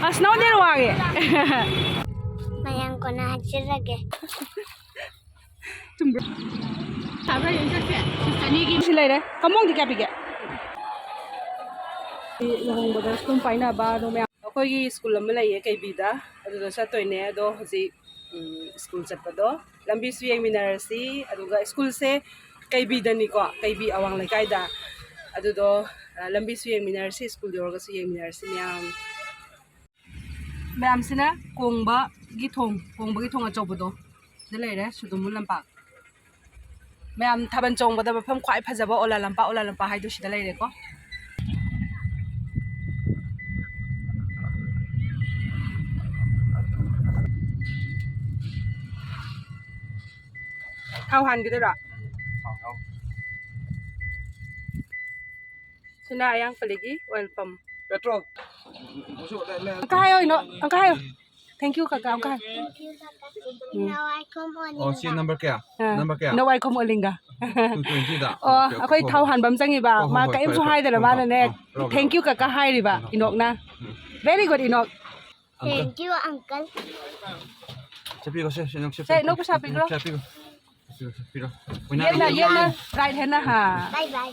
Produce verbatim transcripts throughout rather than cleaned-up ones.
ꯑꯁ, ꯅꯉꯣꯟꯗ ꯍꯦꯟꯅ ꯋꯥꯡꯉꯦ꯫ ꯃꯌꯥꯝ ꯀꯣꯟꯅ ꯍꯥꯞꯆꯔꯒꯦ꯫ ꯆꯨꯝꯕ꯭ꯔꯣ? ꯇꯥꯕ꯭ꯔꯥ? ꯌꯦꯡ ꯆꯠꯁꯦ꯫ ꯁꯤ ꯆꯅꯤꯒꯤ꯫ ꯁꯤ ꯂꯩꯔꯦ꯫ ꯀꯝꯕꯣꯡꯗꯤ ꯀꯌꯥ ꯄꯤꯒꯦ? ꯂꯨꯍꯣꯡꯕꯗ ꯁꯨꯝ ꯄꯥꯏꯅꯕ ꯑꯗꯣ ꯃꯌꯥꯝ꯫ ꯑꯩꯈꯣꯏꯒꯤ ꯁ꯭ꯀꯨꯜ ꯑꯃ ꯂꯩꯌꯦ ꯀꯩꯕꯤꯗ, ꯑꯗꯨꯗ ꯆꯠꯇꯣꯏꯅꯦ꯫ ꯑꯗꯣ ꯍꯧꯖꯤꯛ, ꯎꯝ, ꯁ꯭ꯀꯨꯜ ꯆꯠꯄꯗꯣ ꯂꯝꯕꯤꯁꯨ ꯌꯦꯡꯃꯤꯟꯅꯔꯁꯤ, ꯑꯗꯨꯒ ꯁ꯭ꯀꯨꯜꯁꯦ ꯀꯩꯕꯤꯗꯅꯤꯀꯣ, ꯀꯩꯕꯤ ꯑꯋꯥꯡ ꯂꯩꯀꯥꯏꯗ꯫ ꯑꯗꯨꯗꯣ, ꯑ, ꯂꯝꯕꯤꯁꯨ ꯌꯦꯡꯃꯤꯟꯅꯔꯁꯤ, ꯁ꯭ꯀꯨꯜ ꯌꯧꯔꯒꯁꯨ ꯌꯦꯡꯃꯤꯟꯅꯔꯁꯤ ꯃꯌꯥꯝ꯫ ꯃꯌꯥꯝꯁꯤꯅ ꯀꯣꯡꯕꯒꯤ ꯊꯣꯡ, ꯀꯣꯡꯕꯒꯤ ꯊꯣꯡ ꯑꯆꯧꯕꯗꯣ ꯁꯤꯗ ꯂꯩꯔꯦ, ꯁꯨꯗꯨꯃꯨ ꯂꯝꯄꯥꯛ꯫ ꯃꯌꯥꯝ ꯊꯥꯕꯜ ꯆꯣꯡꯕꯗ ꯃꯐꯝ ꯈ꯭ꯋꯥꯏ ꯐꯖꯕ ꯑꯣꯂꯥ ꯂꯝꯄꯥꯛ, ꯑꯣꯂꯥ ꯂꯝꯄꯥꯛ ꯍꯥꯏꯗꯣ ꯁꯤꯗ ꯂꯩꯔꯦꯀꯣ꯫ ꯊꯥꯎ ꯍꯥꯟꯈꯤꯗꯣꯏꯔꯣ? ꯁꯤꯅ ꯑꯌꯥꯡꯄꯜꯂꯤꯒꯤ oil pump꯫ Petrol. ꯑꯪꯀ ꯍꯥꯏꯌꯣ, ꯏꯅꯣ, ꯑꯪꯀ ꯍꯥꯏꯌꯣ꯫ Thank you, ꯀꯀꯥ, ꯑꯪꯀ ꯍꯥꯏꯌꯣ꯫ ꯎꯝ꯫ ꯅꯋꯥꯏꯈꯣꯝ ꯑꯣꯂꯤꯡꯒ꯫ ꯑꯣ, ꯁꯤ number ꯀꯌꯥ? ꯑꯥ, number ꯀꯌꯥ? ꯅꯋꯥꯏꯈꯣꯝ ꯑꯣꯂꯤꯡꯒ꯫ Two twenty ꯗ? ꯑꯣ, okay, okay, ꯑꯩꯈꯣꯏ ꯍꯣꯏ, ꯊꯥꯎ ꯍꯣꯏ꯫ ꯍꯥꯟꯕ ꯑꯃ ꯆꯪꯉꯤꯕ, ꯍꯣꯏ, ꯍꯣꯏ, ꯃꯥ ꯍꯣꯏ, ꯀꯔꯤꯝꯁꯨ ꯐꯔꯦ, ꯐꯔꯦ, ꯍꯥꯏꯗꯅ ꯐꯔꯦ, ꯃꯥꯅꯅꯦ, ꯐꯔꯦ, ꯐꯔꯦ, ꯐꯔꯦ, "Thank you, ꯀꯀꯥ" ꯍꯥꯏꯔꯤꯕ, ꯎꯝ, ꯎꯝ, ꯏꯅꯣꯛꯅ꯫ ꯎꯝ꯫ Very good, Inox. Uncle. Thank you, uncle. ꯁꯦ, ꯄꯤꯔꯣ, ꯁꯦ, ꯁꯦ, ꯅꯪ ꯁꯦ, ꯁꯦ, ꯏꯅꯣꯛ ꯄꯩꯁꯥ ꯄꯤꯈ꯭ꯔꯣ꯫ ꯁꯦ, ꯄꯤꯔꯣ꯫ ꯄꯤꯔꯣ, ꯁꯦ, ꯄꯤꯔꯣ꯫ ꯌꯦꯠꯅ, ꯌꯦꯠꯅ, right handꯅ, ꯍꯥ꯫ Bye, bye.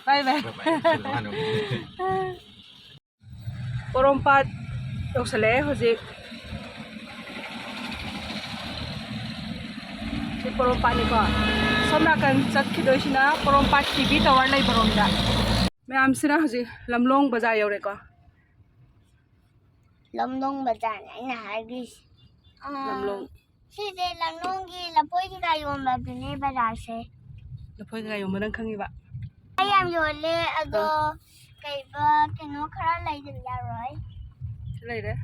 Bye, bye. Bye, bye. ꯁꯦ, ꯁꯦ, ꯁꯦ, ꯁꯦ, ꯁꯦ꯫ ꯄꯣꯔꯣꯝꯄꯥꯠ ꯌꯧꯁꯜꯂꯛꯑꯦ ꯍꯧꯖꯤꯛ꯫ ꯁꯤ ꯄꯣꯔꯣꯝꯄꯥꯠꯅꯤꯀꯣ꯫ ꯁꯣꯝ ꯅꯥꯀꯟ ꯆꯠꯈꯤꯗꯣꯏꯁꯤꯅ ꯄꯣꯔꯣꯝꯄꯥꯠ ꯇꯤ ꯚꯤ tower ꯂꯩꯕꯔꯣꯝꯗ꯫ ꯃꯌꯥꯝꯁꯤꯅ ꯍꯧꯖꯤꯛ ꯂꯝꯂꯣꯡ ꯕꯖꯥꯔ ꯌꯧꯔꯦꯀꯣ꯫ ꯂꯝꯂꯣꯡ ꯕꯖꯥꯔꯅꯦ ꯑꯩꯅ ꯍꯥꯏꯗꯣꯏꯁꯦ꯫ ꯑꯥ, ꯂꯝꯂꯣꯡ꯫ ꯁꯤꯁꯦ ꯂꯝꯂꯣꯡꯒꯤ ꯂꯐꯣꯏ ꯀꯩꯀꯥ ꯌꯣꯟꯕꯗꯨꯅꯦ ꯕꯖꯥꯔꯁꯦ꯫ ꯂꯐꯣꯏ ꯀꯩꯀꯥ ꯌꯣꯟꯕ ꯅꯪ ꯈꯪꯉꯤꯕ? ꯑꯩ ꯌꯥꯝ ꯌꯣꯜꯂꯦ, ꯑꯗꯣ ꯑꯥ꯫ ꯀꯩꯕ, ꯀꯩꯅꯣ ꯈꯔ ꯂꯩꯗꯕ ꯌꯥꯔꯣꯏ꯫ ꯁꯤ ꯂꯩꯔꯦ,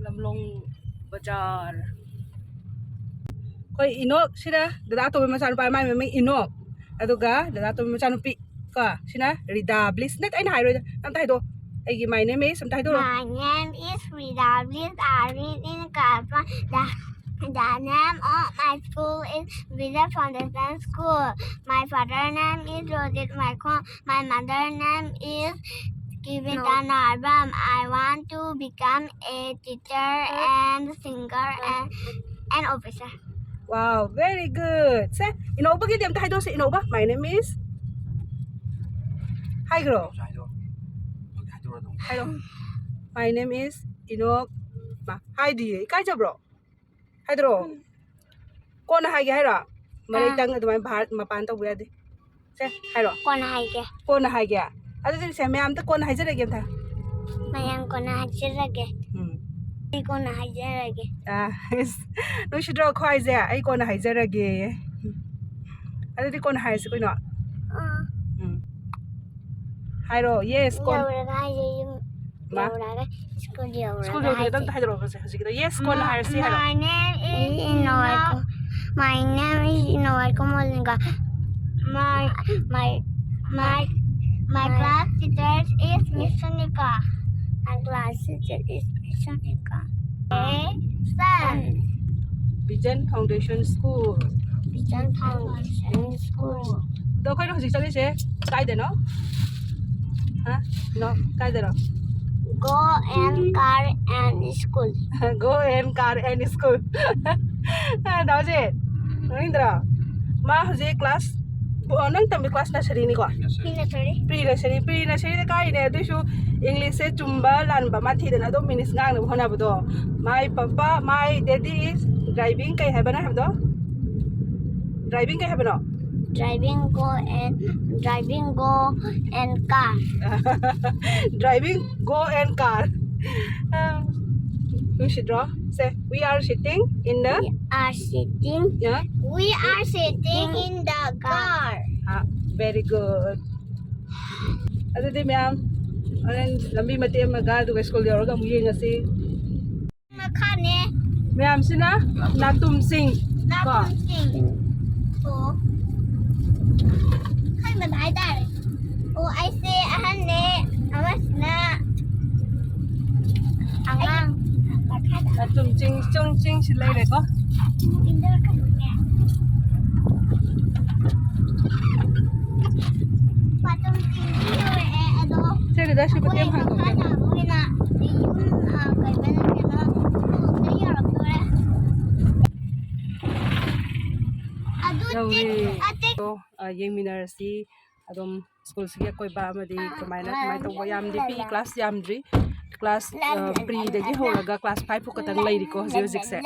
ꯂꯝꯂꯣꯡ ꯕꯖꯥꯔ꯫ ꯑꯩꯈꯣꯏ ꯏꯅꯣꯛ, ꯁꯤꯅ ꯗꯗꯥ ꯑꯇꯣꯝꯕꯒꯤ ꯃꯆꯥꯅꯨꯄꯥ, ꯃꯥꯏ ꯃꯃꯤꯡ ꯏꯅꯣꯛ꯫ ꯑꯗꯨꯒ ꯗꯗꯥ ꯑꯇꯣꯝꯕꯒꯤ ꯃꯆꯥꯅꯨꯄꯤ꯫ ꯀꯣ, ꯁꯤꯅ ꯔꯤꯗꯥ ꯕ꯭ꯂꯤꯁ꯫ ꯅꯠꯇꯦ, ꯑꯩꯅ ꯍꯥꯏꯔꯣꯏꯗ꯫ ꯑꯝꯇ ꯍꯥꯏꯗꯣꯛꯑꯣ꯫ ꯑꯩꯒꯤ my name is ꯑꯝꯇ ꯍꯥꯏꯗꯣꯛꯑꯣ꯫ My name is Rida Bliss. I read in Kalpan. The, the name of my school is Village Foundation School. My father name is Rojit Maikon. My mother name is Give it an album. I want to become a teacher and singer and an officer. Wow, very good. ꯁꯦ, ꯏꯅꯧꯕꯒꯤꯗꯤ ꯑꯝꯇ ꯍꯥꯏꯗꯣꯛꯁꯤ, ꯏꯅꯧꯕ. My name is. ꯍꯥꯏꯈ꯭ꯔꯣ. ꯍꯥꯏꯔꯣ. My name is Inox. ꯃꯥ, ꯍꯥꯏꯗꯤꯌꯦ, ꯏꯀꯥꯏꯖꯕ꯭ꯔꯣ? ꯍꯥꯏꯗ꯭ꯔꯣ? ꯀꯣꯟꯅ ꯍꯥꯏꯒꯦ ꯍꯥꯏꯔꯣ? ꯃꯔꯩꯇꯪ ꯑꯗꯨꯃꯥꯏꯅ ꯚꯥꯔꯠ ꯃꯄꯥꯟ ꯇꯧꯕ ꯌꯥꯗꯦ. ꯁꯦ, ꯍꯥꯏꯔꯣ. ꯀꯣꯟꯅ ꯍꯥꯏꯒꯦ. ꯀꯣꯟꯅ ꯍꯥꯏꯒꯦ. ꯑꯗꯨꯗꯤ ꯁꯦ, ꯃꯌꯥꯝꯗ ꯀꯣꯟꯅ ꯍꯥꯏꯖꯔꯒꯦ ꯑꯝꯇ. ꯃꯌꯥꯝ ꯀꯣꯟꯅ ꯍꯥꯏꯖꯔꯒꯦ. ꯎꯝ. ꯑꯩ ꯀꯣꯟꯅ ꯍꯥꯏꯖꯔꯒꯦ. ꯑꯥ, ꯏꯁ, ꯅꯨꯡꯁꯤꯗ꯭ꯔꯣ ꯈ꯭ꯋꯥꯏꯁꯦ? ꯑꯩ ꯀꯣꯟꯅ ꯍꯥꯏꯖꯔꯒꯦ. ꯑꯗꯨꯗꯤ ꯀꯣꯟꯅ ꯍꯥꯏꯔꯁꯤ ꯀꯩꯅꯣ. ꯑꯥ. ꯎꯝ. ꯍꯥꯏꯔꯣ, yes, ꯀꯣꯟ. ꯌꯧꯔꯒ ꯍꯥꯏꯁꯦ, ꯌꯨꯝ ꯃꯥ? ꯌꯧꯔꯒ ꯁ꯭ꯀꯨꯜ ꯁ꯭ꯀꯨꯜ ꯌꯧꯔꯒ ꯌꯧꯗ꯭ꯔꯤꯉꯩꯗ ꯑꯝꯇ ꯍꯥꯏꯁꯦ. ꯍꯥꯏꯗꯣꯔꯛꯑꯣ ꯍꯧꯖꯤꯛꯀꯤꯗꯣ. Yes, ꯀꯣꯟꯅ ꯍꯥꯏꯔꯁꯤ ꯍꯥꯏꯔꯣ. My name is Inoeko. My name is Inoeko Molinga. My my my my class teacher is Miss Sonika. My class teacher is Miss Sonika. A son. Vision Foundation School. Vision Foundation School. ꯑꯗꯣ ꯑꯩꯈꯣꯏꯅ ꯍꯧꯖꯤꯛ ꯆꯠꯂꯤꯁꯦ ꯀꯥꯏꯗꯅꯣ? ꯍꯥ? ꯅꯣ, ꯀꯥꯏꯗꯅꯣ? Go and car and school. Go and car and school. ꯗꯥꯎꯁꯦ, ꯅꯣꯛꯅꯤꯡꯗ꯭ꯔꯣ? ꯃꯥ ꯍꯧꯖꯤꯛ class, ꯑꯣ, ꯅꯪ ꯇꯝꯃꯤ class nurseryꯅꯤꯀꯣ? Pre nursery. Pre nursery, pre nurseryꯗ ꯀꯥꯏꯅꯦ, ꯑꯗꯨꯏꯁꯨ Englishꯁꯦ ꯆꯨꯝꯕ ꯂꯥꯟꯕ ꯃꯥ ꯊꯤꯗꯅ ꯑꯗꯨꯝ English ꯉꯥꯡꯅꯕ ꯍꯣꯠꯅꯕꯗꯣ. My papa, my daddy is driving ꯀꯩ ꯍꯥꯏꯕ ꯅꯪ ꯍꯥꯏꯕꯗꯣ? Driving ꯀꯩ ꯍꯥꯏꯕꯅꯣ? Driving go and driving go and car. Driving go and car. ꯅꯨꯡꯁꯤꯗ꯭ꯔꯣ? ꯁꯦ, we are sitting in the. We are sitting. Yeah. We are sitting in the car. Ah, very good. ꯑꯗꯨꯗꯤ ꯃꯌꯥꯝ ꯍꯣꯔꯦꯟ ꯂꯝꯕꯤ ꯃꯇꯦꯛ ꯑꯃꯒ ꯑꯗꯨꯒ ꯁ꯭ꯀꯨꯜ ꯌꯧꯔꯒ ꯑꯃꯨꯛ ꯌꯦꯡꯉꯁꯤ. ꯃꯈꯥꯅꯦ. ꯃꯌꯥꯝꯁꯤꯅ ꯅꯥꯇꯨꯝꯁꯤꯡ ꯀꯣ. ꯅꯥꯇꯨꯝꯁꯤꯡ. ꯑꯣ. ꯑꯩꯈꯣꯏ ꯃꯇꯥꯏ ꯇꯥꯔꯦ. ꯑꯣ, ꯑꯩꯁꯦ ꯑꯍꯟꯅꯦ, ꯑꯃꯁꯤꯅ ꯑꯉꯥꯡ. ꯃꯈꯥꯗ. ꯅꯥꯇꯨꯝ ꯆꯤꯡ ꯆꯨꯡ ꯆꯤꯡꯁꯤ ꯂꯩꯔꯦꯀꯣ. ꯏꯟꯗꯔ ꯀꯩꯅꯣꯅꯦ. ꯃꯇꯝ ꯆꯤꯡꯁꯤ ꯌꯧꯔꯛꯑꯦ, ꯑꯗꯣ. ꯁꯦ, ꯁꯤꯗ ꯁꯤ ꯃꯇꯦꯡ ꯄꯥꯡꯊꯣꯛꯀꯦ꯫ ꯑꯩꯈꯣꯏꯅ ꯌꯨꯝ, ꯑ, ꯀꯩꯅꯣ ꯅꯠꯇꯦꯗ, ꯁ꯭ꯀꯨꯜꯗ ꯌꯧꯔꯛꯇꯣꯔꯦ꯫ ꯑꯗꯨ ꯌꯧꯔꯦ꯫ ꯇꯤꯛ-, ꯑ, ꯇꯤꯛ-, ꯑꯗꯣ, ꯑ, ꯌꯦꯡꯃꯤꯟꯅꯔꯁꯤ꯫ ꯑꯗꯨꯝ ꯁ꯭ꯀꯨꯜꯁꯤꯒꯤ ꯑꯀꯣꯏꯕ ꯑꯃꯗꯤ ꯀꯃꯥꯏꯅ, ꯀꯃꯥꯏꯅ ꯇꯧꯕ, ꯌꯥꯝꯗꯤ ꯄꯤꯛꯏ, ꯀ꯭ꯂꯥꯁ ꯌꯥꯝꯗ꯭ꯔꯤ꯫ ꯀ꯭ꯂꯥꯁ, ꯑ, ꯄ꯭ꯔꯤꯗꯒꯤ ꯍꯧꯔꯒ ꯀ꯭ꯂꯥꯁ ꯐꯥꯏꯚ ꯐꯥꯎ ꯈꯛꯇꯪ ꯂꯩꯔꯤꯀꯣ ꯍꯧꯖꯤꯛ ꯍꯧꯖꯤꯛꯁꯦ꯫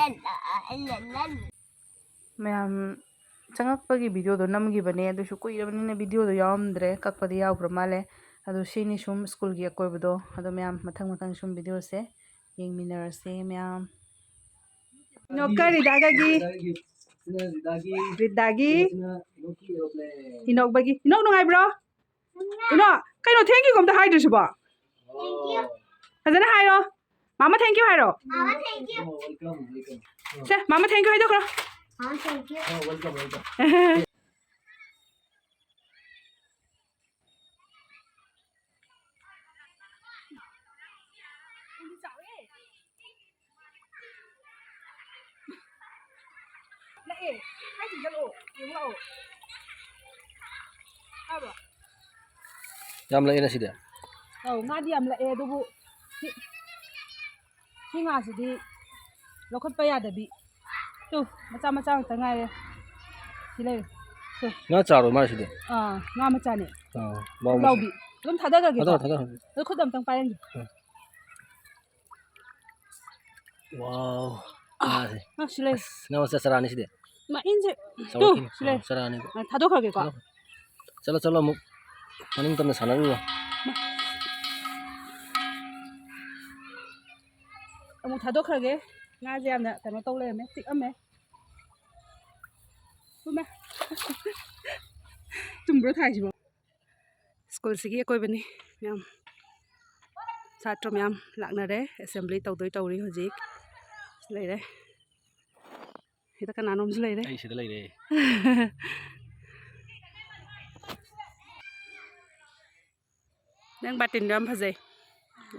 ꯃꯌꯥꯝ ꯆꯪꯉꯛꯄꯒꯤ ꯚꯤꯗꯤꯑꯣꯗꯣ ꯅꯝꯈꯤꯕꯅꯦ, ꯑꯗꯨꯁꯨ ꯀꯨꯏꯔꯕꯅꯤꯅ ꯚꯤꯗꯤꯑꯣꯗꯣ ꯌꯥꯎꯔꯝꯗ꯭ꯔꯦ, ꯀꯛꯄꯗꯤ ꯌꯥꯎꯈ꯭ꯔ ꯃꯥꯜꯂꯦ꯫ ꯑꯗꯣ ꯁꯤꯅꯤ ꯁꯨꯝ ꯁ꯭ꯀꯨꯜꯒꯤ ꯑꯀꯣꯏꯕꯗꯣ꯫ ꯑꯗꯣ ꯃꯌꯥꯝ ꯃꯊꯪ ꯃꯊꯪ ꯁꯨꯝ ꯚꯤꯗꯤꯑꯣꯁꯦ ꯌꯦꯡꯃꯤꯟꯅꯔꯁꯦ ꯃꯌꯥꯝ꯫ ꯏꯅꯣꯛꯀ ꯔꯤꯗꯥꯒꯒꯤ꯫ ꯔꯤꯗꯥꯒꯤ꯫ ꯏꯅꯣꯛꯕꯒꯤ꯫ ꯏꯅꯣꯛ ꯅꯨꯡꯉꯥꯏꯕ꯭ꯔꯣ? ꯏꯅꯣꯛ, ꯀꯩꯅꯣ thank you ꯒ ꯑꯝꯇ ꯍꯥꯏꯗ꯭ꯔꯤꯁꯤꯕꯣ? ꯐꯖꯅ ꯍꯥꯏꯔꯣ꯫ ꯃꯥꯃꯥ thank you ꯍꯥꯏꯔꯣ꯫ ꯃꯥꯃꯥ thank you꯫ ꯁꯦ, ꯃꯥꯃꯥ thank you ꯍꯥꯏꯗꯣꯛꯈ꯭ꯔꯣ꯫ ꯃꯥꯃꯥ thank you꯫ ꯂꯥꯛꯑꯦ꯫ ꯍꯥꯏ ꯆꯤꯡꯈꯠꯂꯛꯑꯣ꯫ ꯌꯦꯡꯉꯨ ꯂꯥꯛꯑꯣ꯫ ꯇꯥꯕ꯭ꯔꯣ? ꯌꯥꯝ ꯂꯥꯛꯑꯦꯅ ꯁꯤꯗꯤ꯫ ꯑꯧ, ꯉꯥꯗꯤ ꯌꯥꯝ ꯂꯥꯛꯑꯦ, ꯑꯗꯨꯕꯨ ꯁꯤ, ꯁꯤ ꯉꯥꯁꯤꯗꯤ ꯂꯧꯈꯠꯄ ꯌꯥꯗꯕꯤ꯫ ꯇꯨ, ꯃꯆꯥ ꯃꯆꯥ ꯉꯥꯛꯇ ꯉꯥꯏꯔꯦ꯫ ꯁꯤ ꯂꯩꯔꯦ꯫ ꯇꯨ꯫ ꯉꯥ ꯆꯥꯔꯣ ꯃꯥꯁꯤꯗꯤ? ꯑꯥ, ꯉꯥ ꯃꯆꯥꯅꯦ꯫ ꯑꯥ, ꯕꯥꯎ ꯃꯆꯥ꯫ ꯄꯨꯛꯂꯥꯎꯕꯤ꯫ ꯑꯗꯨꯝ ꯊꯥꯗꯈ꯭ꯔꯒꯦꯀꯣ꯫ ꯊꯥꯗꯈ꯭ꯔꯣ, ꯊꯥꯗꯈ꯭ꯔꯣ꯫ ꯑꯗꯣ ꯈꯨꯠ ꯑꯝꯇꯪ ꯄꯥꯏꯔꯝꯒꯦ꯫ ꯎꯝ꯫ ꯋꯥꯎ꯫ ꯉꯥꯁꯦ꯫ ꯑꯥ, ꯁꯤ ꯂꯩ꯫ ꯑꯁ, ꯉꯥ ꯃꯆꯥ ꯆꯔꯥꯅꯤ ꯁꯤꯗꯤ꯫ ꯃꯥ ꯏꯟꯁꯦ꯫ ꯇꯨ, ꯆꯥꯎꯔꯛꯈꯤꯅꯤ꯫ ꯁꯤ ꯂꯩ꯫ ꯑꯥ, ꯆꯔꯥꯅꯤ꯫ ꯑꯥ, ꯊꯥꯗꯣꯛꯈ꯭ꯔꯒꯦꯀꯣ꯫ ꯊꯥꯗꯣꯛꯈ꯭ꯔꯣ꯫ ꯆꯠꯂꯣ, ꯆꯠꯂꯣ, ꯑꯃꯨꯛ ꯃꯅꯤꯡ ꯇꯝꯅ ꯁꯥꯟꯅꯔꯨꯔꯣ꯫ ꯑꯃꯨꯛ ꯊꯥꯗꯣꯛꯈ꯭ꯔꯒꯦ꯫ ꯉꯥꯁꯦ ꯌꯥꯝꯅ ꯀꯩꯅꯣ ꯇꯧ ꯂꯩꯔꯝꯃꯦ, ꯆꯤꯛꯑꯝꯃꯦ꯫ ꯏꯃꯥ꯫ ꯆꯨꯝꯕ꯭ꯔꯣ ꯊꯥꯏꯁꯤꯕꯣ? ꯁ꯭ꯀꯨꯜꯁꯤꯒꯤ ꯑꯀꯣꯏꯕꯅꯤ ꯃꯌꯥꯝ꯫ ꯁꯥꯇ꯭ꯔ ꯃꯌꯥꯝ ꯂꯥꯛꯅꯔꯦ꯫ ꯑꯦꯁꯦꯝꯕ꯭ꯂꯤ ꯇꯧꯗꯣꯏ ꯇꯧꯔꯤ ꯍꯧꯖꯤꯛ꯫ ꯂꯩꯔꯦ꯫ ꯁꯤꯗ ꯀꯅꯥꯅꯣꯝꯁꯨ ꯂꯩꯔꯦ꯫ ꯑꯩ ꯁꯤꯗ ꯂꯩꯔꯦ꯫ ꯅꯪ ꯕꯥꯇꯤꯟꯗꯣ ꯌꯥꯝ ꯐꯖꯩ꯫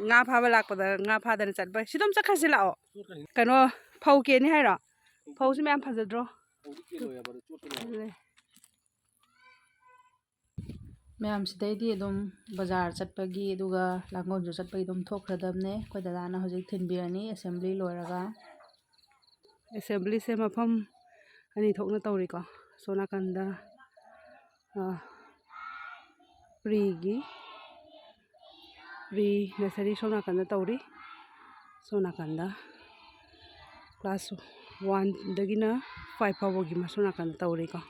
ꯉꯥ ꯐꯥꯕ ꯂꯥꯛꯄꯗ ꯉꯥ ꯐꯥꯗꯅ ꯆꯠꯄ꯫ ꯁꯤꯗ ꯑꯗꯨꯝ ꯆꯠꯈ꯭ꯔꯁꯤ ꯂꯥꯛꯑꯣ꯫ ꯀꯩꯅꯣ, ꯐꯧ ꯀꯦꯅꯤ ꯍꯥꯏꯔꯣ? ꯐꯧꯁꯤ ꯃꯌꯥꯝ ꯐꯖꯗ꯭ꯔꯣ? ꯑꯗꯨꯅꯦ꯫ ꯃꯌꯥꯝ, ꯁꯤꯗꯩꯗꯤ ꯑꯗꯨꯝ ꯕꯖꯥꯔ ꯆꯠꯄꯒꯤ, ꯑꯗꯨꯒ ꯂꯥꯡꯒꯣꯜꯁꯨ ꯆꯠꯄꯒꯤ ꯑꯗꯨꯝ ꯊꯣꯛꯈ꯭ꯔꯗꯕꯅꯦ꯫ ꯑꯩꯈꯣꯏ ꯗꯗꯥꯅ ꯍꯧꯖꯤꯛ ꯊꯤꯟꯕꯤꯔꯅꯤ ꯑꯦꯁꯦꯝꯕ꯭ꯂꯤ ꯂꯣꯏꯔꯒ꯫ ꯑꯦꯁꯦꯝꯕ꯭ꯂꯤꯁꯦ ꯃꯐꯝ ꯑꯅꯤ ꯊꯣꯛꯅ ꯇꯧꯔꯤꯀꯣ꯫ ꯁꯣꯝ ꯅꯥꯀꯟꯗ, ꯑ, ꯄ꯭ꯔꯤꯒꯤ, ꯄ꯭ꯔꯤ ꯅꯁꯔꯤ ꯁꯣꯝ ꯅꯥꯀꯟꯗ ꯇꯧꯔꯤ꯫ ꯁꯣꯝ ꯅꯥꯀꯟꯗ ꯀ꯭ꯂꯥꯁ ꯋꯥꯟꯗꯒꯤꯅ ꯐꯥꯏꯚ ꯐꯥꯎꯕꯒꯤ ꯃꯁꯣꯝ ꯅꯥꯀꯟꯗ ꯇꯧꯔꯤꯀꯣ꯫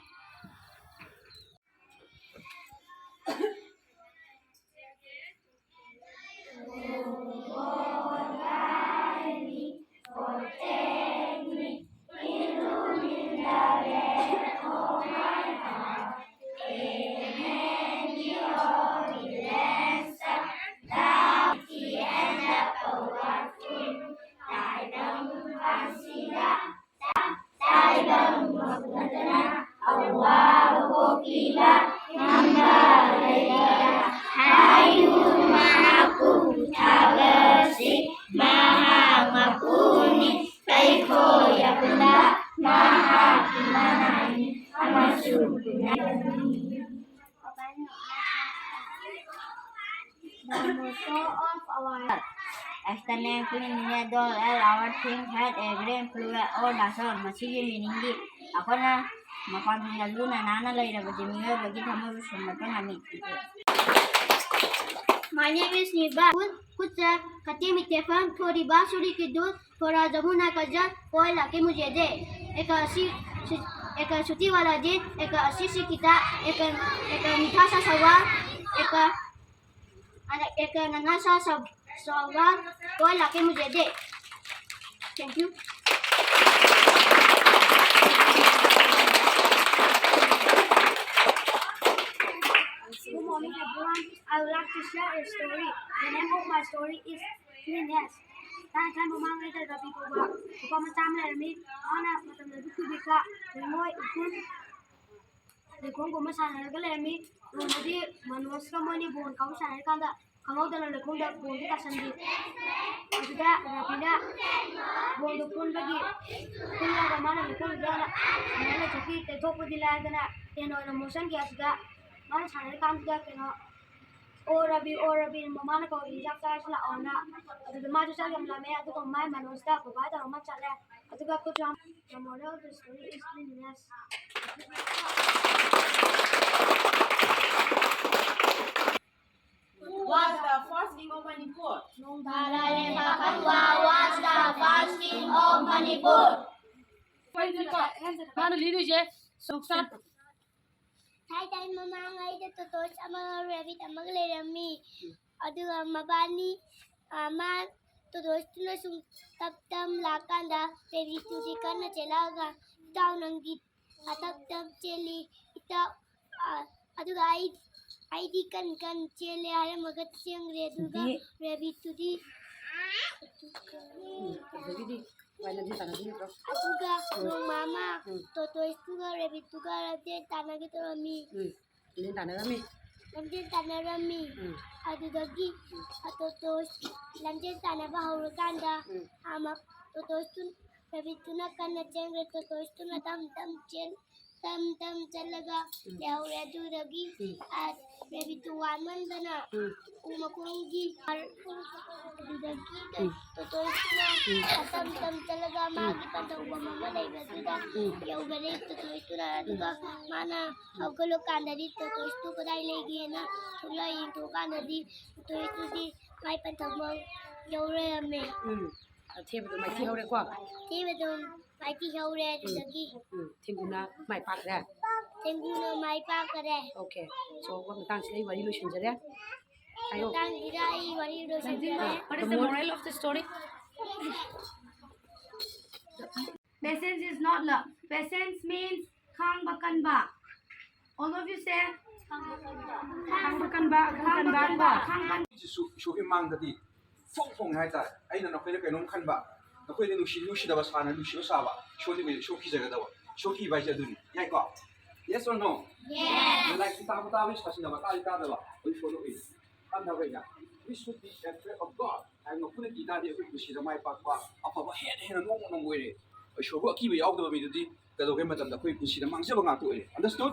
The motto of our Extending cleanliness, do all our things had a green plural or the soul. ꯃꯁꯤꯒꯤ ꯃꯤꯅꯤꯡꯗꯤ ꯑꯩꯈꯣꯏꯅ ꯃꯄꯥꯟ ꯊꯣꯡꯗ ꯂꯨꯅ ꯅꯥꯟꯅ ꯂꯩꯔꯕꯗꯤ ꯃꯤꯑꯣꯏꯕꯒꯤ ꯊꯃꯣꯏꯕꯨ ꯁꯨꯝꯕꯠꯄ ꯉꯝꯃꯤ꯫ My name is Niba. कुछ खट्टे मीठे फल, थोड़ी बांसुरी की धुन, थोड़ा जमुना का जल, कोई लाके मुझे दे। एक असी, एक छुट्टी वाला दिन, एक असी सी किताब, एक, एक मीठा सा सवाल, एक, एक नन्हा सा सब, सवाल, कोई लाके मुझे दे। Thank you. Good morning, everyone. I would like to share a story. The name of my story is Cleanliness. ꯊꯥꯏꯅ ꯊꯥꯏꯅ ꯃꯃꯥꯡꯉꯩꯗ ꯔꯕꯤ ꯀꯧꯕ ꯅꯨꯄꯥ ꯃꯆꯥ ꯑꯃ ꯂꯩꯔꯝꯃꯤ꯫ ꯃꯥꯅ ꯃꯇꯝ ꯂꯩꯕ ꯈꯨꯗꯤꯡꯒ ꯂꯩꯉꯣꯏ, ꯎꯐꯨꯟ, ꯂꯩꯈꯣꯝꯒꯨꯝꯕ ꯁꯥꯟꯅꯔꯒ ꯂꯩꯔꯝꯃꯤ꯫ ꯅꯣꯡꯃꯗꯤ ꯃꯅꯣꯖꯀ ꯃꯣꯏꯅꯤ ꯕꯣꯜ ꯀꯥꯎꯕ ꯁꯥꯟꯅꯔꯤꯀꯥꯟꯗ ꯈꯪꯍꯧꯗꯅ ꯂꯩꯈꯣꯝꯗ ꯕꯣꯜꯗꯨ ꯇꯥꯁꯟꯈꯤ꯫ ꯑꯗꯨꯗ ꯔꯕꯤꯅ ꯕꯣꯜꯗꯨ ꯈꯨꯟꯕꯒꯤ, ꯈꯨꯜꯂꯒ ꯃꯥꯅ ꯂꯩꯈꯣꯝꯗꯨꯗ ꯁꯥꯟꯅꯔ ꯂꯩꯊꯣꯛꯈꯤ꯫ ꯇꯩꯊꯣꯛꯄꯗꯤ ꯂꯥꯏꯗꯅ ꯍꯦꯟꯅ ꯑꯣꯏꯅ ꯃꯣꯠꯁꯟꯈꯤ꯫ ꯑꯗꯨꯗ ꯃꯥꯅ ꯁꯥꯟꯅꯔꯤꯀꯥꯟꯗꯨꯗ ꯀꯩꯅꯣ, "ꯑꯣ ꯔꯕꯤ, ꯑꯣ ꯔꯕꯤ" ꯃꯃꯥꯅ ꯀꯧꯔꯛꯏ, "ꯆꯥꯛ ꯆꯥꯔꯁꯤ ꯂꯥꯛꯑꯣꯅ"꯫ ꯑꯗꯨꯗ ꯃꯥꯁꯨ ꯆꯥꯛ ꯌꯥꯝ ꯂꯥꯝꯃꯦ꯫ ꯑꯗꯨꯒ ꯃꯥꯏ ꯃꯅꯣꯖꯇ ꯕꯕꯥ ꯇꯧꯔ ꯑꯃ ꯆꯠꯂꯦ꯫ ꯑꯗꯨꯒ ꯈꯨꯠꯁꯨ ꯌꯥꯝ The moral of the story is cleanliness. What's the first king of Manipur? Nongdala Rebakhanwa was the first king of Manipur. ꯃꯥꯅ ꯂꯤꯗꯣꯏꯁꯦ ꯁꯣꯛꯁꯥꯟ꯫ ꯊꯥꯏ ꯊꯥꯏ ꯃꯃꯥꯡꯉꯩꯗ ꯇꯣꯇꯣꯁ ꯑꯃꯒ ꯔꯦꯕꯤꯠ ꯑꯃꯒ ꯂꯩꯔꯝꯃꯤ꯫ ꯑꯗꯨꯒ ꯃꯕꯥꯅꯤ, ꯑ, ꯃꯥ ꯇꯣꯇꯣꯁꯇꯨꯅ ꯁꯨꯝ ꯇꯞ ꯇꯞ ꯂꯥꯛꯀꯥꯟꯗ ꯔꯦꯕꯤꯠꯇꯨꯗꯤ ꯀꯟꯅ ꯆꯦꯜꯂꯛꯑꯒ, "ꯏꯇꯥꯎ, ꯅꯪꯗꯤ ꯇꯞ ꯇꯞ ꯆꯦꯜꯂꯤ, ꯏꯇꯥꯎ, ꯑ, ꯑꯗꯨꯒ ꯑꯩ, ꯑꯩꯗꯤ ꯀꯟ ꯀꯟ ꯆꯦꯜꯂꯦ" ꯍꯥꯏꯔꯝꯃꯒ ꯆꯦꯟꯈ꯭ꯔꯦ꯫ ꯑꯗꯨꯒ ꯗꯤ- ꯔꯦꯕꯤꯠꯇꯨꯗꯤ ꯎꯝ, ꯑꯗꯨꯗꯒꯤꯗꯤ ꯋꯥꯏ ꯂꯝꯖꯦꯜ ꯇꯥꯟꯅꯗꯣꯏ ꯅꯠꯇ꯭ꯔꯣ? ꯑꯗꯨꯒ ꯎꯝ꯫ ꯅꯣꯡꯃ ꯑꯃ ꯎꯝ꯫ ꯇꯣꯇꯣꯏꯁꯇꯨꯒ ꯔꯦꯕꯤꯠꯇꯨꯒ ꯂꯝꯖꯦꯜ ꯇꯥꯟꯅꯒꯦ ꯇꯧꯔꯝꯃꯤ꯫ ꯎꯝ, ꯂꯝꯖꯦꯜ ꯇꯥꯟꯅꯔꯝꯃꯤ꯫ ꯂꯝꯖꯦꯜ ꯇꯥꯟꯅꯔꯝꯃꯤ꯫ ꯎꯝ꯫ ꯑꯗꯨꯗꯒꯤ ꯇꯣꯇꯣꯏꯁ ꯂꯝꯖꯦꯜ ꯇꯥꯟꯅꯕ ꯍꯧꯔꯀꯥꯟꯗ ꯎꯝ꯫ ꯑꯃ ꯇꯣꯇꯣꯏꯁꯇꯨ ꯔꯦꯕꯤꯠꯇꯨꯅ ꯀꯟꯅ ꯆꯦꯟꯈ꯭ꯔꯦ꯫ ꯇꯣꯇꯣꯏꯁꯇꯨꯅ ꯇꯝ ꯇꯝ ꯆꯦꯟ ꯇꯝ ꯇꯝ ꯆꯠꯂꯒ ꯎꯝ꯫ ꯂꯩꯍꯧꯔꯦ꯫ ꯑꯗꯨꯗꯒꯤ ꯎꯝ꯫ ꯑ, ꯔꯦꯕꯤꯠꯇꯨ ꯋꯥꯃꯟꯗꯅ ꯎꯝ꯫ ꯎ ꯃꯈꯣꯡꯒꯤ ꯑꯗꯨꯗꯒꯤ ꯎꯝ꯫ ꯇꯣꯇꯣꯏꯁꯇꯨꯅ ꯎꯝ꯫ ꯇꯝ ꯇꯝ ꯆꯠꯂꯒ ꯎꯝ꯫ ꯃꯥꯒꯤ ꯄꯟꯊꯧꯐꯝ ꯑꯃ ꯂꯩꯕꯗꯨꯗ ꯎꯝ꯫ ꯌꯧꯈꯔꯦ ꯇꯣꯇꯣꯏꯁꯇꯨꯅ꯫ ꯑꯗꯨꯒ ꯎꯝ꯫ ꯃꯥꯅ ꯍꯧꯒꯠꯂꯀꯥꯟꯗꯗꯤ ꯇꯣꯇꯣꯏꯁꯇꯨ ꯀꯗꯥꯏ ꯂꯩꯒꯦꯅ ꯊꯣꯛꯂꯛꯑ ꯌꯦꯡꯊꯣꯛꯀꯥꯟꯗꯗꯤ ꯇꯣꯇꯣꯏꯁꯇꯨꯗꯤ ꯃꯥꯏ ꯄꯟꯊꯧꯐꯝ ꯌꯧ ꯂꯩꯔꯝꯃꯦ꯫ ꯎꯝ꯫ ꯑꯊꯦꯕꯗꯣ ꯃꯥꯏꯊꯤ ꯍꯧꯔꯦꯀꯣ? ꯑꯊꯦꯕꯗꯣ ꯃꯥꯏꯊꯤ ꯍꯧꯔꯦ, ꯑꯗꯨꯗꯒꯤ ꯎꯝ, ꯊꯦꯡꯒꯨꯅ ꯃꯥꯏ ꯄꯥꯛꯈ꯭ꯔꯦ? ꯊꯦꯡꯒꯨꯅ ꯃꯥꯏ ꯄꯥꯛꯈꯔꯦ꯫ Okay, so ꯃꯇꯥꯡꯁꯤꯗ ꯑꯩ ꯋꯥꯔꯤ ꯂꯣꯏꯁꯤꯟꯖꯔꯦ꯫ ꯍꯥꯏꯌꯣ꯫ ꯃꯇꯥꯡꯁꯤꯗ ꯑꯩ ꯋꯥꯔꯤ ꯂꯣꯏꯁꯤꯟꯖꯔꯦ꯫ What is the moral of the story? Patience is not love. Patience means ꯈꯥꯡꯕ ꯀꯟꯕ꯫ All of you say, ꯈꯥꯡꯕ ꯀꯟꯕ, ꯈꯥꯡꯕ ꯀꯟꯕ, ꯈꯥꯡꯕ ꯀꯟꯕ꯫ ꯁꯤꯁꯨ ꯏꯁꯣꯔꯒꯤ ꯃꯥꯡꯗꯗꯤ ꯐꯣꯡ ꯐꯣꯡꯉꯦ ꯍꯥꯏꯇꯥꯔꯦ꯫ ꯑꯩꯅ ꯅꯈꯣꯏꯗ ꯀꯩꯅꯣꯝ ꯈꯟꯕ, ꯅꯈꯣꯏꯗ ꯅꯨꯡꯁꯤ ꯅꯨꯡꯁꯤꯗꯕ ꯁꯥꯅ ꯅꯨꯡꯁꯤꯕ ꯁꯥꯕ, ꯏꯁꯣꯔꯗꯤ ꯑꯣꯏꯅ ꯏꯁꯣꯔ ꯀꯤꯖꯒꯗꯕ꯫ ꯏꯁꯣꯔ ꯀꯤꯕ ꯍꯥꯏꯁꯦ ꯑꯗꯨꯅꯤ꯫ ꯌꯥꯏꯀꯣ? Yes or no? Yes. ꯂꯥꯏꯔꯤꯛꯁꯤ ꯇꯥꯕ ꯇꯥꯕ, ꯁꯥꯁꯤꯟꯅꯕ ꯇꯥꯗꯤ ꯇꯥꯗꯕ, ꯑꯩ ꯏꯁꯣꯔꯗ ꯑꯣꯏꯅ ꯈꯟꯊꯕ ꯑꯩꯅ꯫ We should be afraid of God. ꯍꯥꯏꯕ ꯃꯈꯣꯏꯅ ꯀꯤ ꯇꯥꯔꯗꯤ ꯑꯩꯈꯣꯏ ꯄꯨꯟꯁꯤꯗ ꯃꯥꯏ ꯄꯥꯛꯄ, ꯑꯐꯕ ꯍꯦꯟꯅ ꯍꯦꯟꯅ ꯅꯣꯡꯃ ꯅꯣꯡꯃ ꯑꯣꯏꯔꯦ꯫ ꯏꯁꯣꯔꯕꯨ ꯑꯀꯤꯕ ꯌꯥꯎꯗꯕ ꯃꯤꯗꯨꯗꯤ ꯀꯩꯗꯧꯒꯦ ꯃꯇꯝꯗ ꯑꯩꯈꯣꯏ ꯄꯨꯟꯁꯤꯗ ꯃꯥꯡꯖꯕ ꯉꯥꯛꯇ ꯑꯣꯏꯔꯦ꯫ Understood?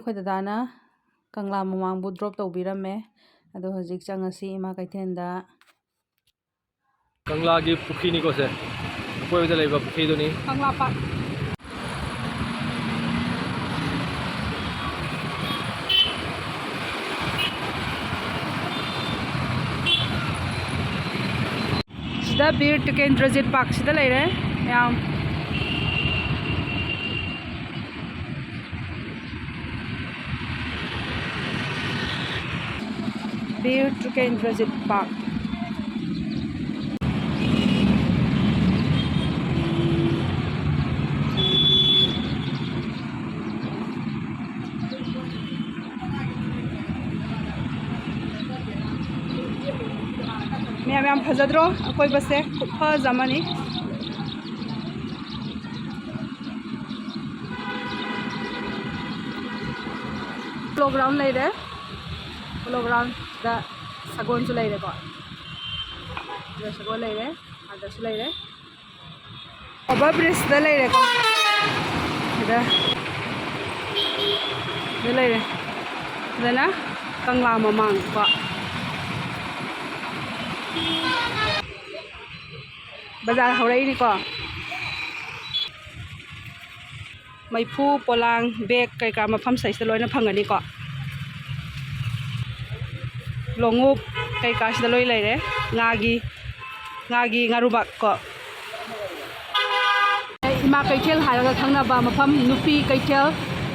ꯑꯩꯈꯣꯏ ꯗꯗꯥꯅ ꯀꯪꯂꯥ ꯃꯃꯥꯡꯕꯨ drop ꯇꯧꯕꯤꯔꯝꯃꯦ꯫ ꯑꯗꯣ ꯍꯧꯖꯤꯛ ꯆꯪꯉꯁꯤ ꯏꯃꯥ ꯀꯩꯊꯦꯜꯗ꯫ ꯀꯪꯂꯥꯒꯤ ꯄꯨꯈ꯭ꯔꯤꯅꯤꯀꯣ ꯁꯦ, ꯑꯀꯣꯏꯕꯗ ꯂꯩꯕ ꯄꯨꯈ꯭ꯔꯤꯗꯨꯅꯤ꯫ ꯀꯪꯂꯥ ꯄꯥꯠ꯫ ꯁꯤꯗ ꯕꯤꯔ ꯇꯤꯀꯦꯟꯗ꯭ꯔꯖꯤꯠ ꯄꯥꯔꯛꯁꯤꯗ ꯂꯩꯔꯦ ꯃꯌꯥꯝ꯫ ꯕꯤꯔ ꯇꯤꯀꯦꯟꯗ꯭ꯔꯖꯤꯠ ꯄꯥꯔꯛ꯫ ꯃꯌꯥꯝ ꯌꯥꯝ ꯐꯖꯗ꯭ꯔꯣ? ꯑꯀꯣꯏꯕꯁꯦ ꯈꯨꯐꯖ ꯑꯃꯅꯤ꯫ Polo ground ꯂꯩꯔꯦ꯫ Polo groundꯗ ꯁꯒꯣꯜꯁꯨ ꯂꯩꯔꯦꯀꯣ꯫ ꯁꯤꯗ ꯁꯒꯣꯜ ꯂꯩꯔꯦ, ꯑꯥꯗꯁꯨ ꯂꯩꯔꯦ꯫ Over bridgeꯗ ꯂꯩꯔꯦꯀꯣ꯫ ꯁꯤꯗ, ꯁꯤꯗ ꯂꯩꯔꯦ꯫ ꯁꯤꯗꯅ ꯀꯪꯂꯥ ꯃꯃꯥꯡ ꯀꯣ꯫ ꯕꯖꯥꯔ ꯍꯧꯔꯛꯏꯅꯤꯀꯣ꯫ ꯃꯩꯐꯨ, ꯄꯣꯂꯥꯡ, bag ꯀꯩꯀꯥ ꯃꯐꯝ ꯁꯤꯗꯩꯁꯤꯗ ꯂꯣꯏꯅ ꯐꯪꯒꯅꯤꯀꯣ꯫ ꯂꯣꯡꯎꯞ ꯀꯩꯀꯥꯁꯤꯗ ꯂꯣꯏ ꯂꯩꯔꯦ꯫ ꯉꯥꯒꯤ, ꯉꯥꯒꯤ ꯉꯥꯔꯨꯕꯥꯛ ꯀꯣ꯫ ꯏꯃꯥ ꯀꯩꯊꯦꯜ ꯍꯥꯏꯔꯒ ꯈꯪꯅꯕ ꯃꯐꯝ, ꯅꯨꯄꯤ ꯀꯩꯊꯦꯜ,